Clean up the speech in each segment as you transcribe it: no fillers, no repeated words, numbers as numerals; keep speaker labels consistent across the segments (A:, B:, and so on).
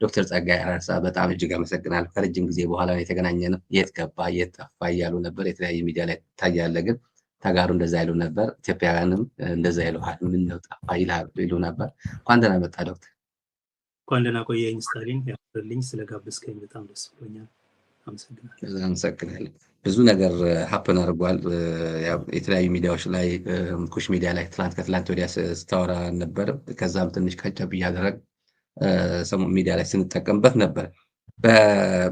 A: ዶክተር ጸጋዬ አራርሳ በጣም እጅግ አመሰግናለሁ። ከረጅም ጊዜ በኋላ የተገናኘ ነው። የት ገባ የት ጠፋ እያሉ ነበር። የተለያየ ሚዲያ ላይ ትታያለህ፣ ግን ተጋሩ እንደዛ ይሉ ነበር። ኢትዮጵያውያንም እንደዛ ይሉሃል። ምን ነው ጠፋ ይሉ ነበር። እንኳን ደህና መጣህ ዶክተር።
B: እንኳን ደህና ቆየኝ ስታሊን። ያክብርልኝ። ስለጋበዝከኝ በጣም ደስ ብሎኛል። አመሰግናለሁ።
A: አመሰግናለሁ። ብዙ ነገር happen አድርጓል። የተለያዩ ሚዲያዎች ላይ፣ ኩሽ ሚዲያ ላይ ትላንት ከትላንት ወዲያ ስታወራ ነበር። ከዛም ትንሽ ቀጨብ እያደረግ ሰሞን ሚዲያ ላይ ስንጠቀምበት ነበር።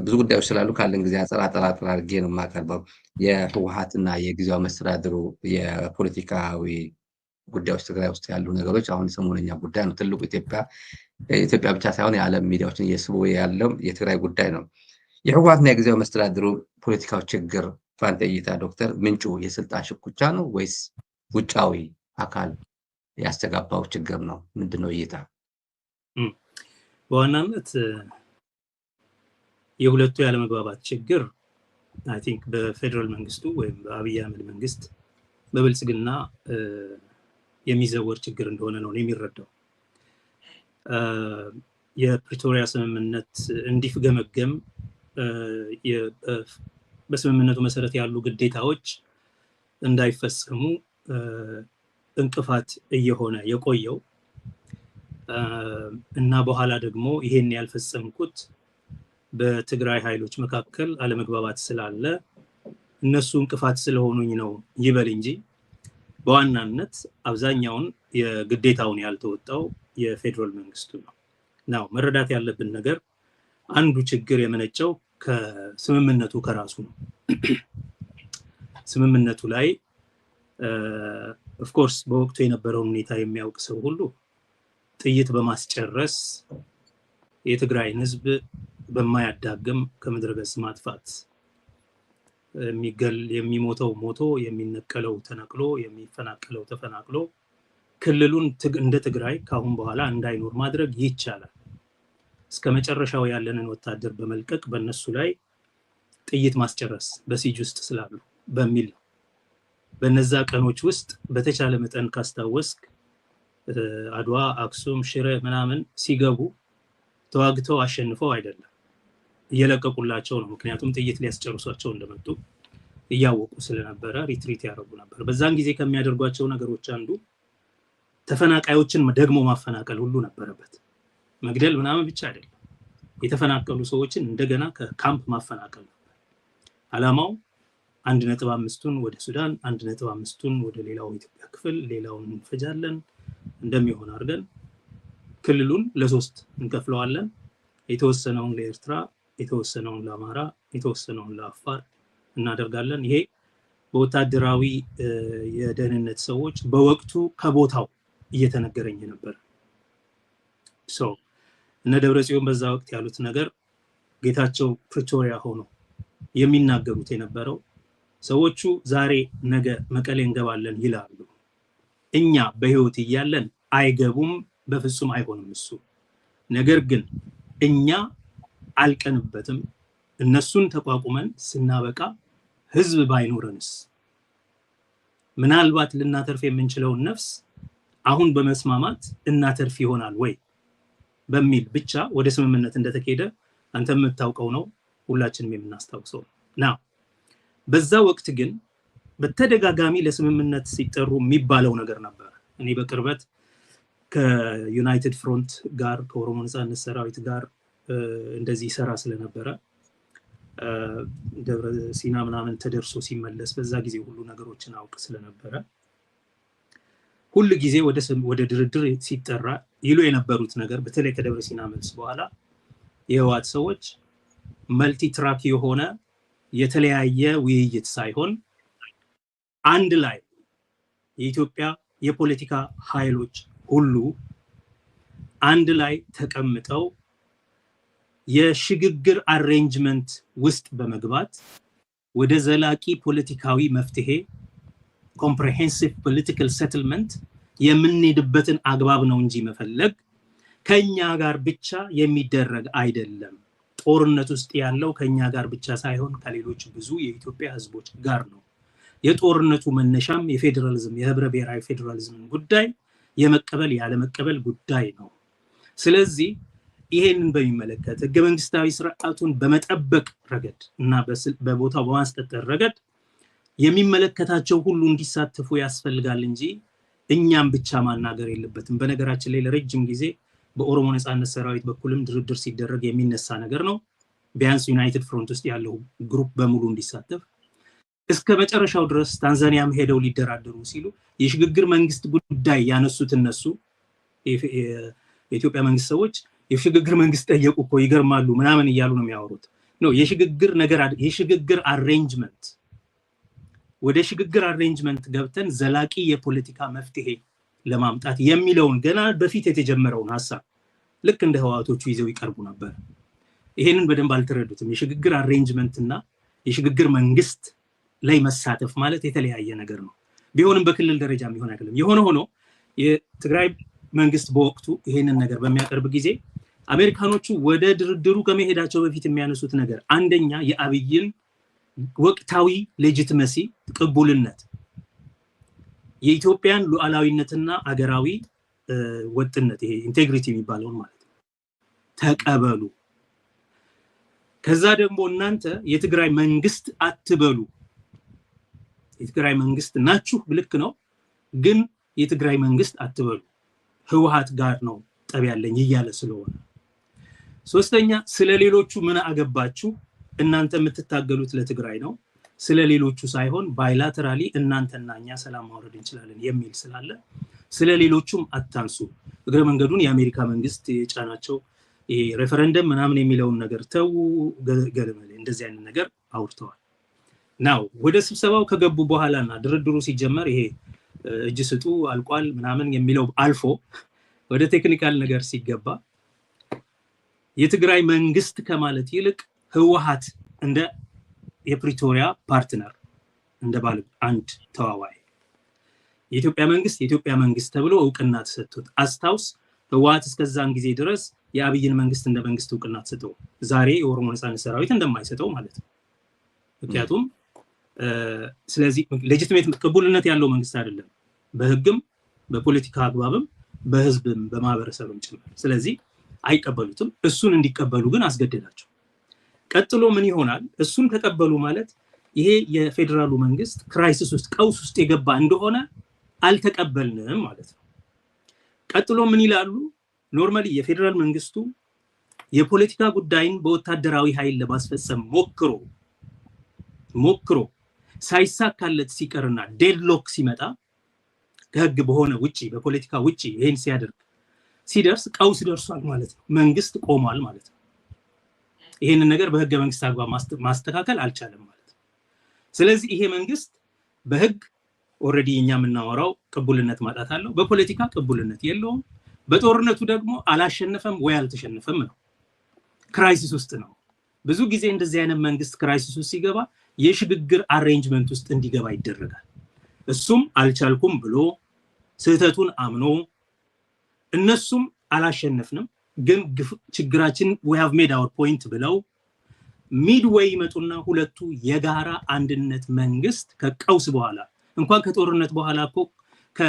A: ብዙ ጉዳዮች ስላሉ ካለን ጊዜ አጠር አጠር አጠር አድርጌ ነው የማቀርበው። የህወሓትና የጊዜያዊ መስተዳድሩ የፖለቲካዊ ጉዳዮች፣ ትግራይ ውስጥ ያሉ ነገሮች አሁን ሰሞነኛ ጉዳይ ነው። ትልቁ ኢትዮጵያ ብቻ ሳይሆን የዓለም ሚዲያዎችን እየስቦ ያለው የትግራይ ጉዳይ ነው። የህወሓትና የጊዜያዊ መስተዳድሩ ፖለቲካው ችግር በአንተ እይታ ዶክተር፣ ምንጩ የስልጣን ሽኩቻ ነው ወይስ ውጫዊ አካል ያስተጋባው ችግር ነው? ምንድነው እይታ?
B: በዋናነት የሁለቱ ያለመግባባት ችግር I think በፌዴራል መንግስቱ ወይም በአብይ አህመድ መንግስት በብልጽግና የሚዘወር ችግር እንደሆነ ነው የሚረዳው። የፕሪቶሪያ ስምምነት እንዲገመገም፣ በስምምነቱ መሰረት ያሉ ግዴታዎች እንዳይፈጸሙ እንቅፋት እየሆነ የቆየው እና በኋላ ደግሞ ይሄን ያልፈጸምኩት በትግራይ ኃይሎች መካከል አለመግባባት ስላለ እነሱ እንቅፋት ስለሆኑኝ ነው ይበል እንጂ በዋናነት አብዛኛውን የግዴታውን ያልተወጣው የፌዴራል መንግስቱ ነው። Now መረዳት ያለብን ነገር አንዱ ችግር የመነጨው ከስምምነቱ ከራሱ ነው። ስምምነቱ ላይ of course በወቅቱ የነበረውን ሁኔታ የሚያውቅ ሰው ሁሉ ጥይት በማስጨረስ የትግራይን ህዝብ በማያዳግም ከምድረ ገጽ ማጥፋት፣ የሚገል የሚሞተው ሞቶ፣ የሚነቀለው ተነቅሎ፣ የሚፈናቀለው ተፈናቅሎ ክልሉን እንደ ትግራይ ከአሁን በኋላ እንዳይኖር ማድረግ ይቻላል። እስከ መጨረሻው ያለንን ወታደር በመልቀቅ በእነሱ ላይ ጥይት ማስጨረስ በ siege ውስጥ ስላሉ በሚል ነው። በነዛ ቀኖች ውስጥ በተቻለ መጠን ካስታወስክ አድዋ፣ አክሱም፣ ሽረ ምናምን ሲገቡ ተዋግተው አሸንፈው አይደለም፣ እየለቀቁላቸው ነው። ምክንያቱም ጥይት ሊያስጨርሷቸው እንደመጡ እያወቁ ስለነበረ retreat ያደረጉ ነበር። በዛን ጊዜ ከሚያደርጓቸው ነገሮች አንዱ ተፈናቃዮችን ደግሞ ማፈናቀል ሁሉ ነበረበት። መግደል ምናምን ብቻ አይደለም። የተፈናቀሉ ሰዎችን እንደገና ከካምፕ ማፈናቀል ነበር። አላማው 1.5ቱን ወደ ሱዳን፣ 1.5ቱን ወደ ሌላው ኢትዮጵያ ክፍል፣ ሌላውን እንፈጃለን፣ እንደሚሆን አድርገን ክልሉን ለሶስት እንከፍለዋለን። የተወሰነውን ለኤርትራ፣ የተወሰነውን ለአማራ፣ የተወሰነውን ለአፋር እናደርጋለን። ይሄ በወታደራዊ የደህንነት ሰዎች በወቅቱ ከቦታው እየተነገረኝ ነበር። So እነ ደብረ ጽዮን በዛ ወቅት ያሉት ነገር፣ ጌታቸው ፕሪቶሪያ ሆኖ የሚናገሩት የነበረው፣ ሰዎቹ ዛሬ ነገ መቀሌ እንገባለን ይላሉ፣ እኛ በህይወት እያለን አይገቡም፣ በፍጹም አይሆንም እሱ። ነገር ግን እኛ አልቀንበትም፣ እነሱን ተቋቁመን ስናበቃ ህዝብ ባይኖረንስ፣ ምናልባት ልናተርፍ የምንችለውን ነፍስ አሁን በመስማማት እናተርፍ ይሆናል ወይ በሚል ብቻ ወደ ስምምነት እንደተኬደ አንተ የምታውቀው ነው፣ ሁላችንም የምናስታውሰው ነው። Now በዛ ወቅት ግን በተደጋጋሚ ለስምምነት ሲጠሩ የሚባለው ነገር ነበር። እኔ በቅርበት ከ United Front ጋር፣ ከኦሮሞ ነፃነት ሰራዊት ጋር እንደዚህ ሰራ ስለነበረ፣ ደብረ ሲና ምናምን ተደርሶ ሲመለስ በዛ ጊዜ ሁሉ ነገሮችን አውቅ ስለነበረ፣ ሁል ጊዜ ወደ ድርድር ሲጠራ ይሉ የነበሩት ነገር፣ በተለይ ከደብረ ሲና መልስ በኋላ የህወሓት ሰዎች multi track የሆነ የተለያየ ውይይት ሳይሆን አንድ ላይ የኢትዮጵያ የፖለቲካ ኃይሎች ሁሉ አንድ ላይ ተቀምጠው የሽግግር arrangement ውስጥ በመግባት ወደ ዘላቂ ፖለቲካዊ መፍትሄ፣ comprehensive political settlement የምንሄድበትን አግባብ ነው እንጂ መፈለግ ከኛ ጋር ብቻ የሚደረግ አይደለም። ጦርነት ውስጥ ያለው ከኛ ጋር ብቻ ሳይሆን ከሌሎች ብዙ የኢትዮጵያ ህዝቦች ጋር ነው። የጦርነቱ መነሻም የፌዴራሊዝም፣ የህብረ ብሔራዊ ፌዴራሊዝምን ጉዳይ የመቀበል ያለመቀበል ጉዳይ ነው። ስለዚህ ይሄንን በሚመለከት ህገ መንግስታዊ ስርዓቱን በመጠበቅ ረገድ እና በቦታው በማስቀጠል ረገድ የሚመለከታቸው ሁሉ እንዲሳተፉ ያስፈልጋል እንጂ እኛም ብቻ ማናገር የለበትም። በነገራችን ላይ ለረጅም ጊዜ በኦሮሞ ነፃነት ሰራዊት በኩልም ድርድር ሲደረግ የሚነሳ ነገር ነው። ቢያንስ United Front ውስጥ ያለው group በሙሉ እንዲሳተፍ እስከ መጨረሻው ድረስ ታንዛኒያም ሄደው ሊደራደሩ ሲሉ የሽግግር መንግስት ጉዳይ ያነሱት እነሱ የኢትዮጵያ መንግስት ሰዎች የሽግግር መንግስት ጠየቁ እኮ ይገርማሉ ምናምን እያሉ ነው የሚያወሩት። No፣ የሽግግር ነገር፣ የሽግግር arrangement፣ ወደ ሽግግር arrangement ገብተን ዘላቂ የፖለቲካ መፍትሄ ለማምጣት የሚለውን ገና በፊት የተጀመረውን ሀሳብ ልክ እንደ ህወሓቶቹ ይዘው ይቀርቡ ነበር። ይሄንን በደንብ አልተረዱትም። የሽግግር arrangement እና የሽግግር መንግስት ላይ መሳተፍ ማለት የተለያየ ነገር ነው። ቢሆንም በክልል ደረጃ የሚሆን አይደለም። የሆነ ሆኖ የትግራይ መንግስት በወቅቱ ይሄንን ነገር በሚያቀርብ ጊዜ አሜሪካኖቹ ወደ ድርድሩ ከመሄዳቸው በፊት የሚያነሱት ነገር አንደኛ የአብይን ወቅታዊ legitimacy፣ ቅቡልነት፣ የኢትዮጵያን ሉዓላዊነትና አገራዊ ወጥነት፣ ይሄ integrity የሚባለውን ማለት ነው፣ ተቀበሉ። ከዛ ደግሞ እናንተ የትግራይ መንግስት አትበሉ። የትግራይ መንግስት ናችሁ፣ ልክ ነው፣ ግን የትግራይ መንግስት አትበሉ፣ ህወሓት ጋር ነው ጠብ ያለኝ እያለ ስለሆነ። ሶስተኛ፣ ስለ ሌሎቹ ምን አገባችሁ? እናንተ የምትታገሉት ለትግራይ ነው፣ ስለ ሌሎቹ ሳይሆን bilaterally እናንተና እኛ ሰላም ማውረድ እንችላለን የሚል ስላለ ስለ ሌሎቹም አታንሱ። እግረ መንገዱን የአሜሪካ መንግስት የጫናቸው ይሄ ሬፈረንደም ምናምን የሚለውን ነገር ተዉ፣ ገለመሌ እንደዚህ አይነት ነገር አውርተዋል። Now ወደ ስብሰባው ከገቡ በኋላና ድርድሩ ሲጀመር ይሄ እጅ ስጡ አልቋል ምናምን የሚለው አልፎ ወደ technical ነገር ሲገባ የትግራይ መንግስት ከማለት ይልቅ ህወሓት እንደ የፕሪቶሪያ partner፣ እንደ ባለ አንድ ተዋዋይ፣ የኢትዮጵያ መንግስት የኢትዮጵያ መንግስት ተብሎ እውቅና ተሰጥቶት፣ አስታውስ፣ ህወሓት እስከዛን ጊዜ ድረስ የአብይን መንግስት እንደ መንግስት እውቅና ተሰጠው፣ ዛሬ የኦሮሞ ነፃነት ሰራዊት እንደማይሰጠው ማለት ነው። ምክንያቱም ስለዚህ legitimate ቅቡልነት ያለው መንግስት አይደለም፣ በህግም በፖለቲካ አግባብም በህዝብም በማህበረሰብም ጭምር። ስለዚህ አይቀበሉትም። እሱን እንዲቀበሉ ግን አስገደዳቸው። ቀጥሎ ምን ይሆናል? እሱን ተቀበሉ ማለት ይሄ የፌዴራሉ መንግስት crisis ውስጥ፣ ቀውስ ውስጥ የገባ እንደሆነ አልተቀበልንም ማለት ነው። ቀጥሎ ምን ይላሉ? Normally የፌዴራል መንግስቱ የፖለቲካ ጉዳይን በወታደራዊ ኃይል ለማስፈጸም ሞክሮ ሞክሮ ሳይሳካለት ሲቀርና deadlock ሲመጣ፣ ከህግ በሆነ ውጪ፣ በፖለቲካ ውጪ ይሄን ሲያደርግ ሲደርስ ቀውስ ደርሷል ማለት ነው። መንግስት ቆሟል ማለት ነው። ይሄንን ነገር በህገ መንግስት አግባብ ማስተካከል አልቻለም ማለት ነው። ስለዚህ ይሄ መንግስት በህግ already እኛ የምናወራው ቅቡልነት ማጣት አለው። በፖለቲካ ቅቡልነት የለውም። በጦርነቱ ደግሞ አላሸነፈም ወይ አልተሸነፈም ነው። Crisis ውስጥ ነው። ብዙ ጊዜ እንደዚህ አይነት መንግስት crisis ውስጥ ሲገባ የሽግግር arrangement ውስጥ እንዲገባ ይደረጋል። እሱም አልቻልኩም ብሎ ስህተቱን አምኖ፣ እነሱም አላሸነፍንም ግን ችግራችን we have made our point ብለው midway ይመጡና ሁለቱ የጋራ አንድነት መንግስት፣ ከቀውስ በኋላ እንኳን፣ ከጦርነት በኋላ እኮ፣ ከ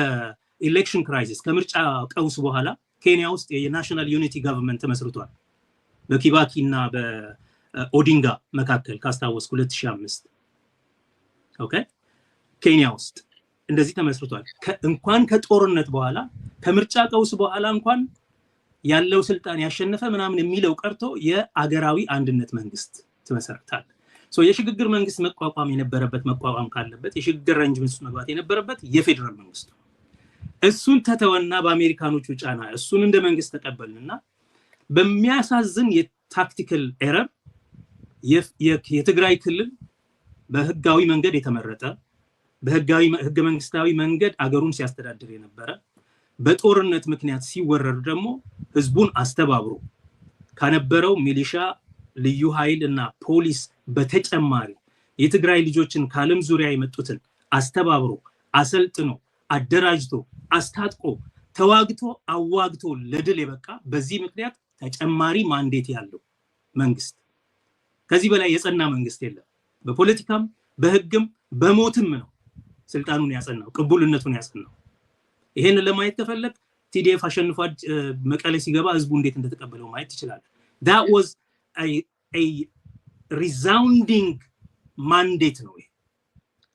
B: election crisis፣ ከምርጫ ቀውስ በኋላ ኬንያ ውስጥ የ national unity government ተመስርቷል። በኪባኪ እና በኦዲንጋ መካከል ካስታወስክ 2005፣ okay፣ ኬንያ ውስጥ እንደዚህ ተመስርቷል። እንኳን ከጦርነት በኋላ፣ ከምርጫ ቀውስ በኋላ እንኳን ያለው ስልጣን ያሸነፈ ምናምን የሚለው ቀርቶ የአገራዊ አንድነት መንግስት ትመሰርታል። የሽግግር መንግስት መቋቋም የነበረበት፣ መቋቋም ካለበት የሽግግር arrangement ውስጥ መግባት የነበረበት የፌዴራል መንግስቱ እሱን ተተወና በአሜሪካኖቹ ጫና እሱን እንደ መንግስት ተቀበልንና በሚያሳዝን የ tactical error የትግራይ ክልል በህጋዊ መንገድ የተመረጠ፣ በህጋዊ ህገ መንግስታዊ መንገድ አገሩን ሲያስተዳድር የነበረ፣ በጦርነት ምክንያት ሲወረር ደግሞ ህዝቡን አስተባብሮ ከነበረው ሚሊሻ፣ ልዩ ኃይል እና ፖሊስ በተጨማሪ የትግራይ ልጆችን ከዓለም ዙሪያ የመጡትን አስተባብሮ፣ አሰልጥኖ፣ አደራጅቶ፣ አስታጥቆ፣ ተዋግቶ፣ አዋግቶ ለድል የበቃ፣ በዚህ ምክንያት ተጨማሪ mandate ያለው መንግስት፣ ከዚህ በላይ የጸና መንግስት የለም። በፖለቲካም በህግም በሞትም ነው ስልጣኑን ያጸናው፣ ቅቡልነቱን ያጸናው። ይሄንን ለማየት ከፈለግ TDF አሸንፎ መቀሌ ሲገባ ህዝቡ እንዴት እንደተቀበለው ማየት ትችላለህ። That was a resounding mandate ነው። ይሄ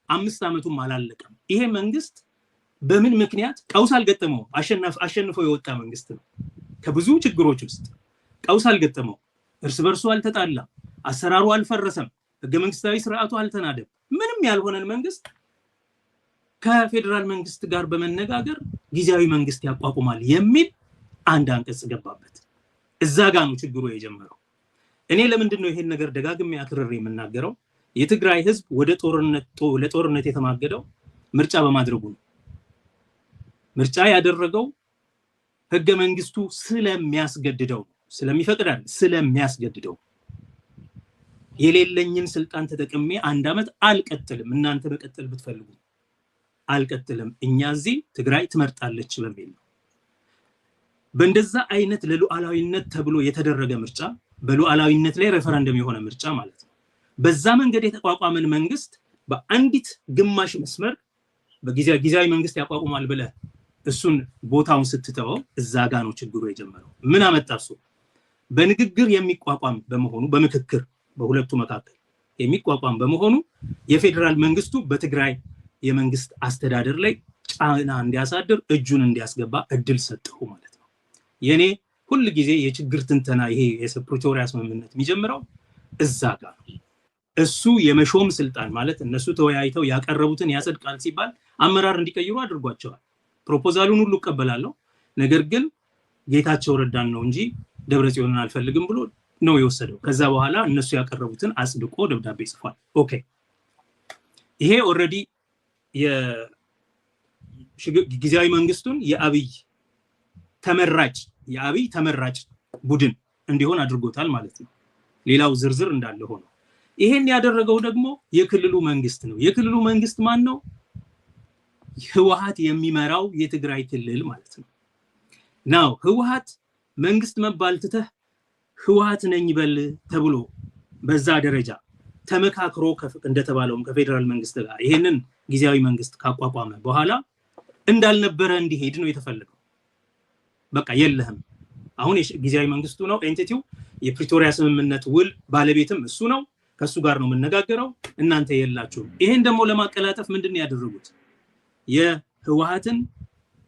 B: 5 ዓመቱም አላለቀም። ይሄ መንግስት በምን ምክንያት ቀውስ አልገጠመውም? አሸንፎ የወጣ መንግስት ነው። ከብዙ ችግሮች ውስጥ ቀውስ አልገጠመውም። እርስ በርሱ አልተጣላም። አሰራሩ አልፈረሰም። ህገ መንግስታዊ ስርዓቱ አልተናደም። ምንም ያልሆነን መንግስት ከፌዴራል መንግስት ጋር በመነጋገር ጊዜያዊ መንግስት ያቋቁማል የሚል አንድ አንቀጽ ገባበት። እዛ ጋ ነው ችግሩ የጀመረው። እኔ ለምንድን ነው ይሄን ነገር ደጋግሜ አክርሬ የምናገረው? የትግራይ ህዝብ ወደ ጦርነት ለጦርነት የተማገደው ምርጫ በማድረጉ ነው። ምርጫ ያደረገው ህገ መንግስቱ ስለሚያስገድደው ነው። ስለሚፈቅድ አይደል፣ ስለሚያስገድደው። የሌለኝን ስልጣን ተጠቅሜ አንድ ዓመት አልቀጥልም፣ እናንተ መቀጠል ብትፈልጉ አልቀጥልም፣ እኛ እዚህ ትግራይ ትመርጣለች በሚል ነው። በእንደዛ አይነት ለሉዓላዊነት ተብሎ የተደረገ ምርጫ፣ በሉዓላዊነት ላይ ሬፈረንደም የሆነ ምርጫ ማለት ነው። በዛ መንገድ የተቋቋመን መንግስት በአንዲት ግማሽ መስመር በጊዜያዊ መንግስት ያቋቁማል ብለህ እሱን ቦታውን ስትተወው እዛ ጋ ነው ችግሩ የጀመረው። ምን አመጣ እሱ? በንግግር የሚቋቋም በመሆኑ፣ በምክክር በሁለቱ መካከል የሚቋቋም በመሆኑ የፌዴራል መንግስቱ በትግራይ የመንግስት አስተዳደር ላይ ጫና እንዲያሳድር፣ እጁን እንዲያስገባ እድል ሰጠው ማለት ነው። የኔ ሁል ጊዜ የችግር ትንተና ይሄ የፕሪቶሪያ ስምምነት የሚጀምረው እዛ ጋር ነው። እሱ የመሾም ስልጣን ማለት እነሱ ተወያይተው ያቀረቡትን ያጸድቃል ሲባል አመራር እንዲቀይሩ አድርጓቸዋል። Proposal ኡን ሁሉ እቀበላለሁ፣ ነገር ግን ጌታቸው ረዳን ነው እንጂ ደብረ ጽዮንን አልፈልግም ብሎ ነው የወሰደው። ከዛ በኋላ እነሱ ያቀረቡትን አጽድቆ ደብዳቤ ጽፏል። Okay፣ ይሄ already ጊዜያዊ መንግስቱን የአብይ ተመራጭ ቡድን እንዲሆን አድርጎታል ማለት ነው። ሌላው ዝርዝር እንዳለ ሆኖ ይሄን ያደረገው ደግሞ የክልሉ መንግስት ነው። የክልሉ መንግስት ማን ነው? ህወሓት የሚመራው የትግራይ ክልል ማለት ነው። Now ህወሓት መንግስት መባል ትተህ ህወሓት ነኝ በል ተብሎ በዛ ደረጃ ተመካክሮ እንደተባለውም ከፌዴራል መንግስት ጋር ይሄንን ጊዜያዊ መንግስት ካቋቋመ በኋላ እንዳልነበረ እንዲሄድ ነው የተፈለገው። በቃ የለህም። አሁን ጊዜያዊ መንግስቱ ነው entity ው። የፕሪቶሪያ ስምምነት ውል ባለቤትም እሱ ነው። ከእሱ ጋር ነው የምነጋገረው። እናንተ የላችሁም። ይሄን ደግሞ ለማቀላጠፍ ምንድን ነው ያደረጉት? የህወሓትን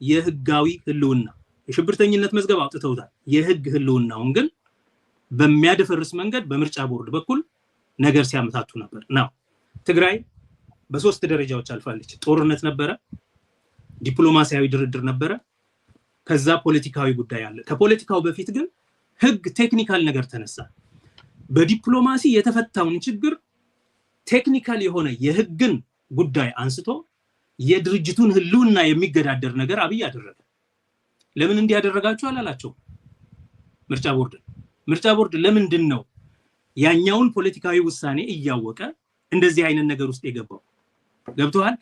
B: የህጋዊ ህልውና፣ የሽብርተኝነት መዝገብ አውጥተውታል። የህግ ህልውናውን ግን በሚያደፈርስ መንገድ በምርጫ ቦርድ በኩል ነገር ሲያመታቱ ነበር። Now ትግራይ በሶስት ደረጃዎች አልፋለች። ጦርነት ነበረ፣ ዲፕሎማሲያዊ ድርድር ነበረ፣ ከዛ ፖለቲካዊ ጉዳይ አለ። ከፖለቲካው በፊት ግን ህግ technical ነገር ተነሳ። በዲፕሎማሲ የተፈታውን ችግር technical የሆነ የህግን ጉዳይ አንስቶ የድርጅቱን ህልውና የሚገዳደር ነገር አብይ አደረገ። ለምን እንዲህ ያደረጋችሁ አላላቸው ምርጫ ቦርድ። ምርጫ ቦርድ ለምንድን ነው ያኛውን ፖለቲካዊ ውሳኔ እያወቀ እንደዚህ አይነት ነገር ውስጥ የገባው? ገብቶሃል?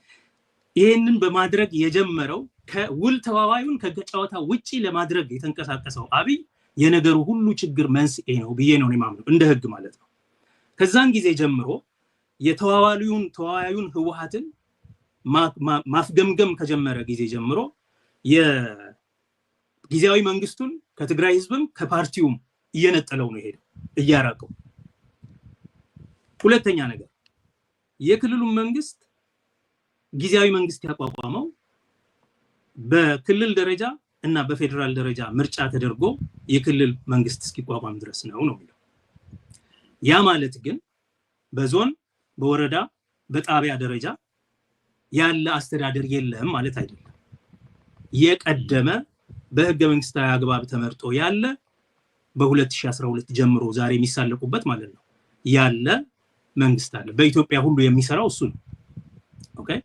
B: ይሄንን በማድረግ የጀመረው ከውል ተዋዋዩን ከጨዋታ ውጪ ለማድረግ የተንቀሳቀሰው አብይ የነገሩ ሁሉ ችግር መንስኤ ነው ብዬ ነው የማምነው፣ እንደ ህግ ማለት ነው። ከዛን ጊዜ ጀምሮ የተዋዋዩን ተዋዋዩን ህወሓትን ማፍገምገም ከጀመረ ጊዜ ጀምሮ የጊዜያዊ መንግስቱን ከትግራይ ህዝብም ከፓርቲውም እየነጠለው ነው የሄደው፣ እያራቀው። ሁለተኛ ነገር የክልሉን መንግስት ጊዜያዊ መንግስት ያቋቋመው በክልል ደረጃ እና በፌዴራል ደረጃ ምርጫ ተደርጎ የክልል መንግስት እስኪቋቋም ድረስ ነው ነው የሚለው። ያ ማለት ግን በዞን፣ በወረዳ፣ በጣቢያ ደረጃ ያለ አስተዳደር የለም ማለት አይደለም። የቀደመ በህገ መንግስታዊ አግባብ ተመርጦ ያለ፣ በ2012 ጀምሮ ዛሬ የሚሳለቁበት ማለት ነው፣ ያለ መንግስት አለ። በኢትዮጵያ ሁሉ የሚሰራው እሱ ነው። Okay።